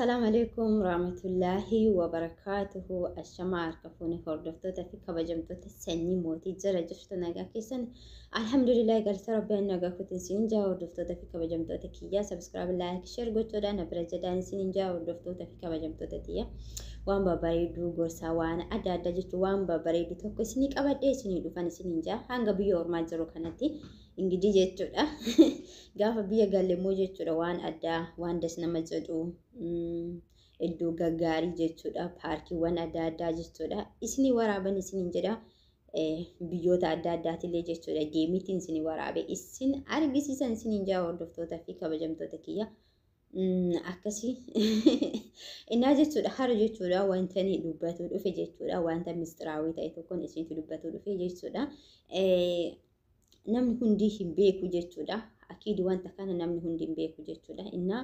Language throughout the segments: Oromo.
Assalaamu alaikum warahmatullaahi wabarakaatuhu. Ashamaa harka fuune hordoftoota fi kabajamtoota sanyii mootii jala jirtu nagaa keessan. Alhamdulillah, galata rabbiin nagaa kutin siin jaa. Hordoftoota fi kabajamtoota kiyyaa, subscribe, like, share gochuudhaan na bira jedhaan siin jaa. Hordoftoota fi kabajamtoota tiyya, waan babbareedduu gorsaa waan adda addaa jechuun waan babbareedu tokko isinii qabadhee isinii dhufan isiniin jaa. Hanga biyya ormaa jiru kanatti ingidii jechuudha. Gaafa biyya galle immoo jechuudha, waan addaa, waan das nama jedhu, iddoo gaggaarii jechuudha, paarkiiwwan adda addaa jechuudha isinii waraaban isiniin jedha. Biyyoota adda addaatillee jechuudha deemiitiin isinii waraabe isin argisiisan isiniin jaa. Hordoftoota fi kabajamtoota kiyya. Akkasii innaa jechuudha, hara jechuudha wanta inni dubbatu dhufe jechuudha, wanta mistiraawii ta'e tokkoon isinitti dubbatu dhufe jechuudha. Namni hundi hin beeku jechuudha. Akiidi wanta kana namni hundi hin beeku jechuudha. Innaa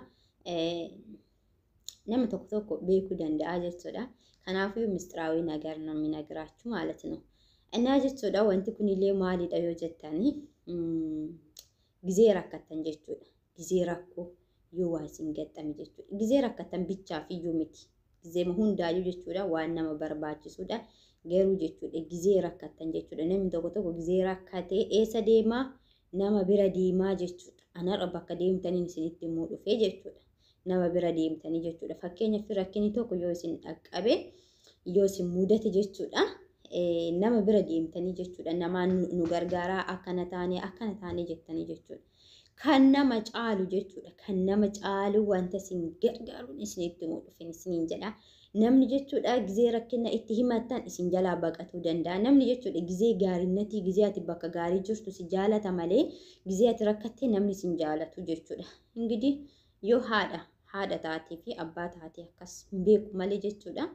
nama tokko tokko beekuu danda'a jechuudha. Kanaafuu mistiraawii nagar namni nagiraachuu ማለት ነው። Innaa jechuudha, wanti kunillee maalidha yoo jettanii, gizee rakkattan jechuudha. Gizee rakkoo yoo waa isin gaxxame jechuudha. Gizee rakkattan bichaaf iyyuu miti. Gizee hundaayyuu jechuudha waan nama barbaachisudha. Garuu jechuudha, gizee rakkattan jechuudha. Namni tokko tokko gizee rakkatee eessa deemaa? Nama bira deemaa jechuudha. Anarra bakka deemtaniin isinitti immoo dhufee jechuudha. Nama bira deemtanii jechuudha. Fakkeenyaaf, rakkinni tokko yoo isin dhaqqabe, yoo isin mudate jechuudha. Nama bira deemtanii jechuudha. Namaan nu gargaaraa, akkana taane, akkana taane jettanii jechuudha. Kan nama caalu jechuudha. Kan nama caalu wanta isin gargaaruun isinitti himuu dhufin isiniin jedha. Namni jechuudha gizee rakkina itti himattan isin jalaa baqatuu danda'a. Namni jechuudha gizee gaariinnatii, gizee ati bakka gaarii jirtu si jaalata malee, gizee ati rakkattee namni isin jaalatu jechuudha. Ingidi yoo haadha taatee fi abbaa taatee akkas hin beeku malee jechuudha.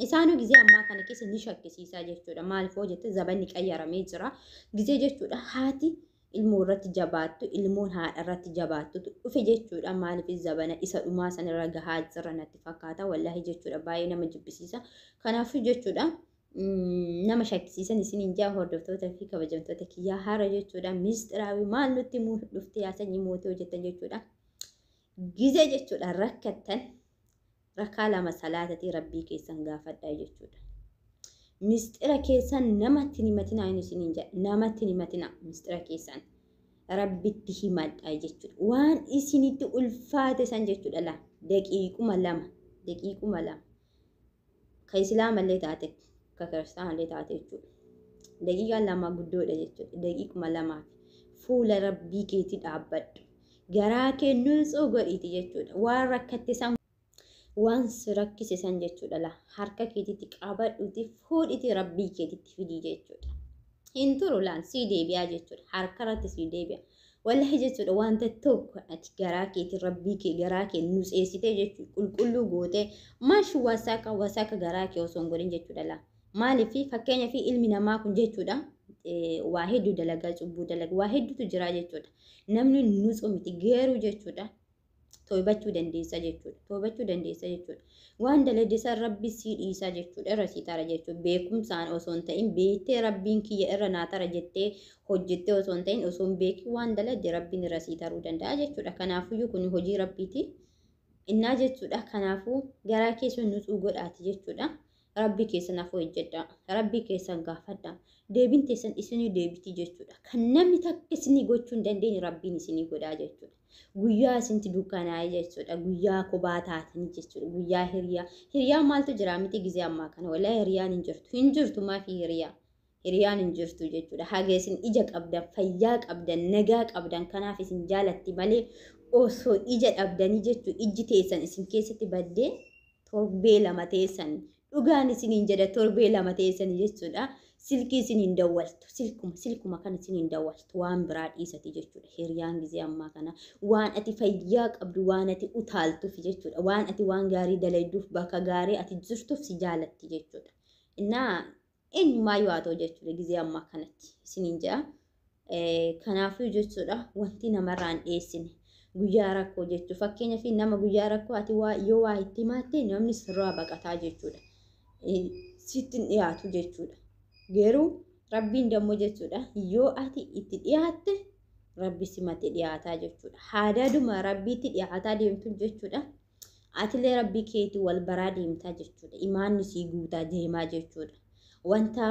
Isaanuu gizee ammaa kana keessa ni shakkisiisaa jechuudha. Maaliif hoo jette, zabanni qayyaramee jira. Gizee jechuudha haati ilmoo irratti jabaattu, ilmoon haadha irratti jabaattutu dhufe jechuudha. Maaliif, zabana isa dhumaa sanirra gahaa jira natti fakkaata. Wallaahi jechuudha, baay'ee nama jibbisiisa. Kanaafuu jechuudha, nama shakkisiisan isiniin jaa. Hordoftoota fi kabajamtoota kiyyaa, hara jechuudha mistiraawii maal nutti dhufte yaa sanyii mootii hojjettan jechuudha. Gizee jechuudha rakkattan rakaa lama salaatatii rabbii keessan gaafadhaa jechuudha. Mistira keessan namatti hin himatinaa inni isiniin jedha. Namatti hin himatinaa, mistira keessan rabbitti himadhaa jechuudha. Waan isinitti ulfaate san jechuudha, laa daqiiquma 2, daqiiquma 2, ka islaamallee taate, ka kiristaanallee taate jechuudha. Daqiiqaan 2 guddoodha jechuudha. Daqiiquma 2f fuula rabbii keetii dhaabbadhu. Garaa kee nutsuu godhiiti jechuudha. Waan rakkatte san, waan si rakkise san jechuudha, laa harka keetitti qabadhuuti fuudhiti rabbii keetitti fidii jechuudha. Hin turu, laan sii deebi'aa jechuudha. Harka irratti sii deebi'a. Wallahi jechuudha, wanta tokko ati garaa keetii rabbii kee garaa kee nutseessitee jechuudha, qulqulluu gootee maashi wasaaka wasaaka garaa kee osoo hin godhin jechuudha laa. Maaliif, fakkeenyaaf, ilmi namaa kun jechuudha waa hedduu dalagaa, cubbuu dalagaa, waa hedduutu jira jechuudha. Namni nutsu miti, garuu jechuudha toobachuu dandeessa jechuudha. Toobachuu dandeessa jechuudha. Waan dalagde san rabbi sii dhiisaa jechuudha. Irra sii tara jechuudha. Beekumsaan osoo hin ta'in, beektee rabbiin kiyya irra naa tara jettee hojjettee osoo hin ta'in, osoo hin beekin waan dalagde rabbiin irra sii taruu danda'a jechuudha. Kanaafuyyuu kun hojii rabbiiti. Innaa jechuudha. Kanaafuu garaa keessan nutsuu godhaati jechuudha. Rabbi keessan afoo hojjedha. Rabbii keessan gaafadha. Deebiin teessan isinii deebiti jechuudha. Kan namni takka isinii gochuu hin dandeenye rabbiin isinii godhaa jechuudha. Guyyaa isinti dukkanaa'e jechuudha. Guyyaa kophaa taatanii jechuudha. Guyyaa hiriyaa. Hiriyaa maaltu jira miti gizee ammaa kana? Walaa hiriyaan hin jirtu. Hin jirtu maafi hiriyaa? Hiriyaan hin jirtu jechuudha. Haga isin ija qabdan, fayyaa qabdan, nagaa qabdan kanaaf isin jaalatti malee, osoo ija dhabdanii jechuudha, ijji teessan isin keessatti baddee torbee 2 teessan, dhugaan isiniin jedha, torbee 2 teessan jechuudha. Silkii isiniin dawwaltu, silkuma kana isiniin dawwaltu, waan biraa dhiisati jechuudha. Hiriyaan gizee ammaa kana waan ati fayyaa qabdu, waan ati utaaltuuf jechuudha. Waan ati waan gaarii dalagduuf, bakka gaarii ati jirtuuf si jaalatti jechuudha. Innaa eenyumaayyuu haa ta'u jechuudha, gizee ammaa kanatti isiniin jedha. Kanaafuu jechuudha, wanti namarraan dhiyeessine guyyaa rakkoo jechuudha. Fakkeenyaaf, nama guyyaa rakkoo ati yoo waa itti himatte namni sirraa baqataa jechuudha. Sitti hin dhiyaatu jechuudha. Garuu rabbiin dammoo jechuudha, yoo ati itti dhiyaatte rabbi simatti dhiyaataa jechuudha. Haadaaduma rabbiitti dhiyaataa deemtu jechuudha. Atilee rabbii keetii wal baraa deemtaa jechuudha. Imaanni sii guutaa deemaa jechuudha. Wanta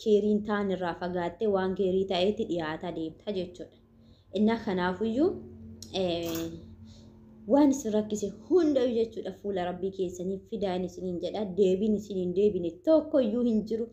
keeriin taan irraa fagaattee waan keerii ta'etti dhiyaataa deemtaa jechuudha. Innaa kanaafuyyuu waan isin rakkise hundayyuu jechuudha fuula rabbii keessanii fidaan isiniin jedha. Deebiin isiniin deebine tokkoyyuu hin jiru.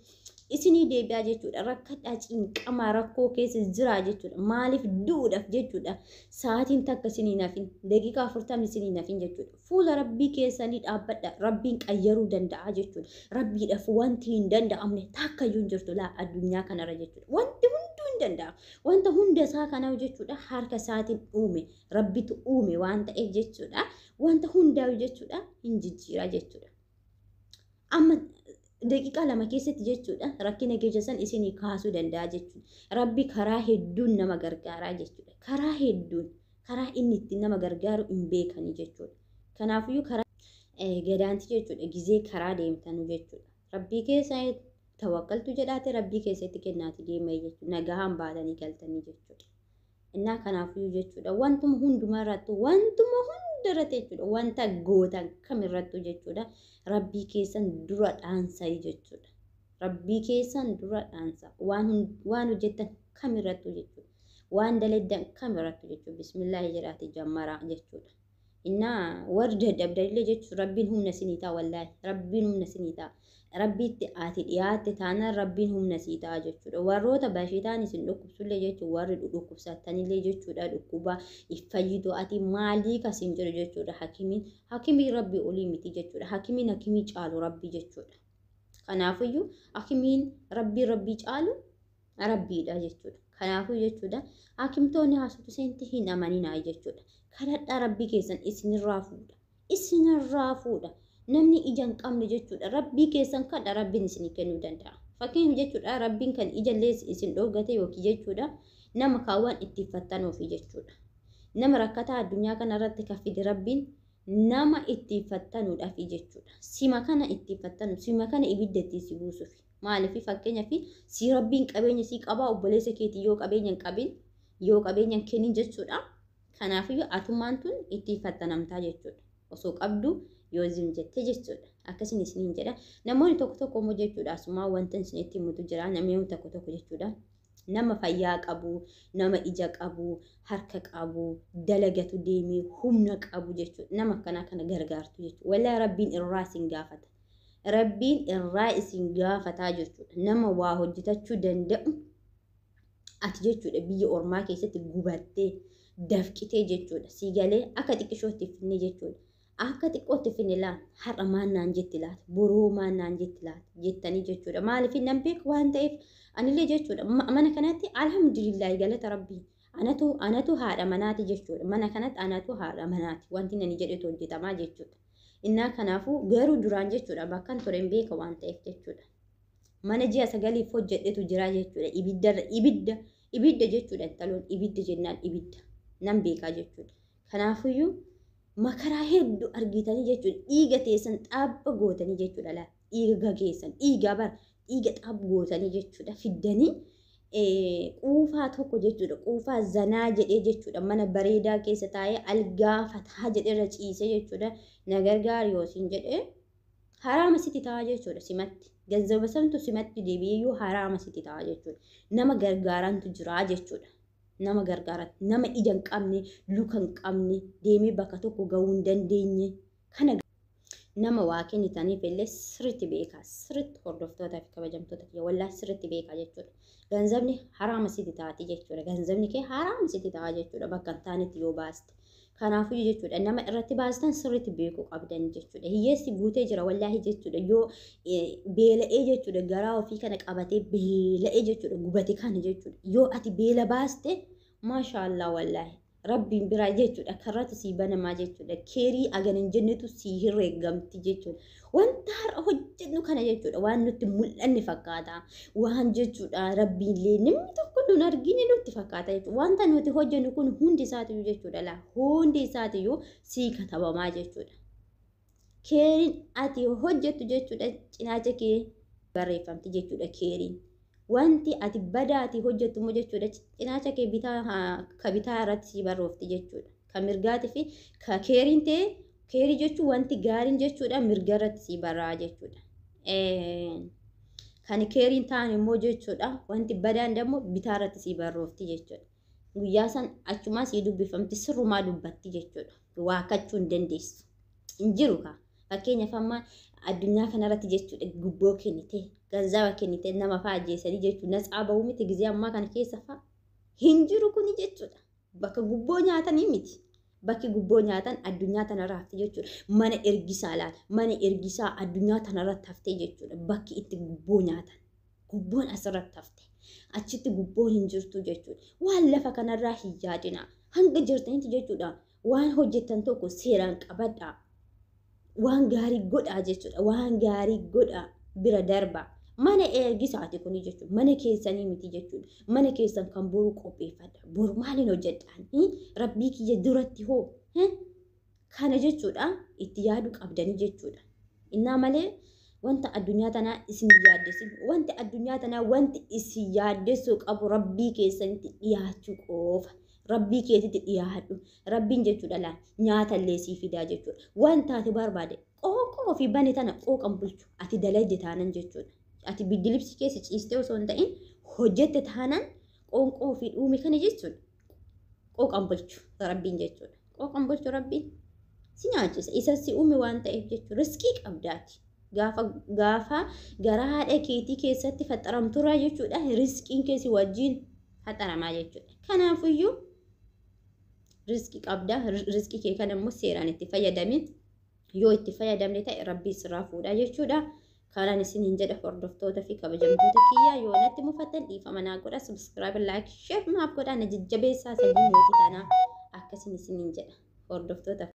Isinii deebi'aa jechuudha. Rakkadhaa, cinqamaa, rakkoo keessa jiraa jechuudha. Maaliif du'uudhaaf jechuudha. Sa'aatiin takka isiniin hafin, daqiiqaa 40 isiniin hafin jechuudha. Fuula rabbii keessanii dhaabbadha. Rabbiin qayyaruu danda'a jechuudha. Rabbiidhaaf wanti hin danda'amne takkayyuu hin jirtu laa addunyaa kanarra jechuudha. Wanti hunduu hin danda'amu. Wanta hunda isaa kana jechuudha harka isaatiin uume. Rabbitu uume waan ta'eef jechuudha. Wanta hundaa'u jechuudha hin jijjiira jechuudha. Amma daqiiqaa 2 keessatti jechuudha rakkina keessa san isinii kaasuu danda'a jechuudha. Rabbi karaa hedduun nama gargaaraa jechuudha. Karaa hedduun karaa inni ittiin nama gargaaru hin beekanii jechuudha. Kanaafiyyuu karaa gadaanti jechuudha gizee karaa deemtanu jechuudha. Rabbii keessa tawakkaltu jedhaate rabbii keessatti kennaati deemee jechuudha. Nagahaan baatanii galtanii jechuudha. Innaa kanaafiyyuu jechuudha wantuma hundumaa irrattu, wantuma hunda irratti jechuudha, wanta gootan kamirrattu jechuudha rabbii keessan dura dhaansaa jechuudha. Rabbii keessan dura dhaansaa waan hojjettan kamirrattu jechuudha. Waan daleddan kamirrattu jechuudha. Bismillaahi jedhaati jammaraa jechuudha. Innaa warri dadhabdanillee jechuudha rabbiin humna isinii ta'a wallaahi. Rabbiin humna isinii ta'a. Rabbiitti ati dhiyaatte taanaan rabbiin humna sii ta'a jechuudha. Warroota bashitaan isin dhukkubsullee jechuudha warri dhukkubsattanillee jechuudha dhukkuba fayyitu ati maalii kasiin jedhu jechuudha hakimiin. Hakimiin rabbii olii miti jechuudha. Hakimiin hakimii caalu rabbii jechuudha. Kanaafiyyuu hakimiin rabbii rabbii caalu rabbiidha jechuudha. Kanaafuu jechuudha hakimtoonni haasoftu seenti hin amaninaa jechuudha. Kadhadhaa rabbii keessan isinirraa fuudha. Isinirraa fuudha. Namni ija hin qabne jechuudha rabbii keessan kadha rabbiin isinii kennuu danda'a. Fakkeenyaaf jechuudha rabbiin kan ijallee isin dhoorgate yookiin jechuudha nama kaawwan itti fattanuufi jechuudha. Nama rakkataa addunyaa kanarratti kan fide rabbiin nama itti fattanuudhaafi jechuudha. Sima kana itti fattanu, sima kana ibidda itti si buusuufi. Maaliif fakkeenyaaf si rabbiin qabeenya si qabaa obboleessa keetii yoo qabeenya hin qabin yoo qabeenya hin kennin jechuudha. Kanaafiyyuu atummaan tun itti fattanamtaa jechuudha. Osoo qabdu yoo zim jette jechuudha. Akkasiin isiniin jedha. Namoonni tokko tokko immoo jechuudha asumaa wanta isinitti himutu jira. Namoonni tokko tokko jechuudha. Nama fayyaa qabu, nama ija qabu, harka qabu, dalagatu deemee humna qabu jechuudha. Nama akkanaa kana gargaartu jechuudha. Wallaahi rabbiin irraa isin gaafata. Rabbiin irraa isin gaafataa jechuudha. Nama waa hojjetachuu danda'u ati jechuudha biyya ormaa keessatti gubattee dafqitee jechuudha. Sii galee akka xiqqishootti finne jechuudha. Akka xiqqootti finne laata har'a maal naan jetti laata boroo maal naan jetti laata jettanii jechuudha. Maaliif nan beeku waan ta'eef anillee jechuudha mana kanatti alhamdulillaahi galata rabbii. Anatu haadha manaati jechuudha. Mana kanatti anatu haadha manaati wanti nani jedhetu hojjetamaa jechuudha. Innaa kanaafuu garuu duraan jechuudha bakkan ture hin beeka waan ta'eef jechuudha. Mana ji'a 9f hojjedhetu jira jechuudha. Ibiddarra ibidda ibidda jechuudha intaloon ibidda jennaan ibidda nan beekaa jechuudha. Kanaafuyyuu makaraa hedduu argitanii jechuudha. Dhiiga teessan xaabba gootanii jechuudha laa. Dhiiga gageessan dhiiga bara dhiiga xaabba gootanii jechuudha fiddanii quufaa tokko jechuudha. Quufaa zanaa jedhee jechuudha. Mana bareedaa keessa taa'ee algaa fataa jedhee irra ciisee jechuudha. Na gargaari yoo siin jedhee haraama sitti ta'a jechuudha simatti. Ganzaba santu simatti deebi'eeyyuu haraama sitti ta'a jechuudha. Nama gargaarantu jira jechuudha. Nama gargaaran, nama ija hin qabne, luka hin qabne, deemee bakka tokko gahuu hin dandeenye kana nama waa kennitaniif illee sirriitti beekaa, sirriitti hordoftootaa fi kabajamtoota kiyya wallaahi sirriitti beekaa jechuudha. Ganzabni haraama sitti taati jechuudha. Ganzabni kee haraama sitti ta'a jechuudha bakka hin taanetti yoo baaste. Kanaafuu jechuudha nama irratti baastan sirriitti beekuu qabdan jechuudha. Hiyyeessi guutee jira wallaahi jechuudha. Yoo beela'ee jechuudha garaa ofii kana qabatee beela'ee jechuudha gubate kana jechuudha. Yoo ati beela baaste maashaallah wallaahi rabbiin biraa jechuudha karratu sii banamaa jechuudha. Keerii agan hin jennetu sii herreeggamti jechuudha. Wanta har'a hojjennu kana jechuudha waan nutti mul'anne fakkaata. Waan jechuudha rabbiillee namni tokko nun argine nutti fakkaata jechuudha. Wanta nuti hojjennu kun hundi isaatiyyuu jechuudha laa hundi isaatiyyuu sii katabamaa jechuudha. Keeriin ati hojjettu jechuudha cinaacha kee barreeffamti jechuudha keeriin. Wanti ati badaa ati hojjettu immoo jechuudha cinaacha kee bitaa ka bitaa irratti sii barroofti jechuudha. Ka mirgaatii fi ka keeriin ta'e Keerii jechuun wanti gaariin jechuudha mirga irratti sii barraa jechuudha. Kan keeriin ta'an immoo jechuudha wanti badaan immoo bitaa irratti sii barroofti jechuudha. Guyyaa san achumaa sii dubbifamti, sirrumaa dubbatti jechuudha. Waakkachuu hin dandeessu. Hin jiru kaa. Fakkeenyaaf amma addunyaa kanarratti jechuudha gubboo kennite, ganzaba kennite, nama fa'aa ajjeesanii jechuudha. Natsaa bahuu miti gizee ammaa kana keessa fa'aa hin jiru kuni jechuudha. Bakka gubboo nyaatanii miti. Bakki gubboo nyaatan addunyaa tanarra hafte jechuudha. Mana ergisaa laal, mana ergisaa addunyaa tanarratti hafte jechuudha. Bakki itti gubboo nyaatan. Gubboon asirratti hafte. Achitti gubboon hin jirtu jechuudha. Waan lafa kanarraa hin yaadina. Hanga jirtanitti jechuudha. Waan hojjettan tokko seeraan qabadhaa. Waan gaarii godhaa jechuudha. Waan gaarii godhaa bira darbaa. Mana ergisaati kuni jechuudha. Mana keessanii miti jechuudha. Mana keessan kan boru qopheeffadha. Boru maaliin hojjedhaan? Rabbii kiyya duratti hoo? Kana jechuudha itti yaaduu qabdanii jechuudha. Innaa malee wanta addunyaa tanaa isin yaaddessin. Wanti addunyaa tanaa wanti isin yaaddessuu qabu rabbii keessanitti dhiyaachuu qofa. Rabbii keetitti dhiyaadhu. Rabbiin jechuudha laa nyaatallee sii fidaa jechuudha. Wanta ati barbaade qooqoo ofii bane tana qooqan bulchu ati dalagde taanan jechuudha. Ati biddilibsi keessa ciistee osoo hin ta'in hojjette taanaan qoonqoo ofii dhuume kana jechuudha. Qooqan bulchu rabbiin jechuudha. Qooqan bulchu rabbiin si nyaachisa. Isa si uume waan ta'eef jechuudha. Riskii qabdaati. Gaafa gaafa gara haadha keetii keessatti faxaramturraa jechuudha. Riskiin keessi wajjin faxaramaa jechuudha. Kanaafiyyuu riskii qabda. Riskii kee kana immoo seeraan itti fayyadami. Yoo itti fayyadamne ta'e rabbii sirraa fuudha jechuudha. Kanaan isiniin jedha hordoftoota fi kabajamtoota kiyyaa, yoo natti mufattan dhiifama naa godha. Subscribe, like, share naaf godha, na jajjabeessaa sanyii mootii tanaa, akkasin isiniin jedha hordoftoota.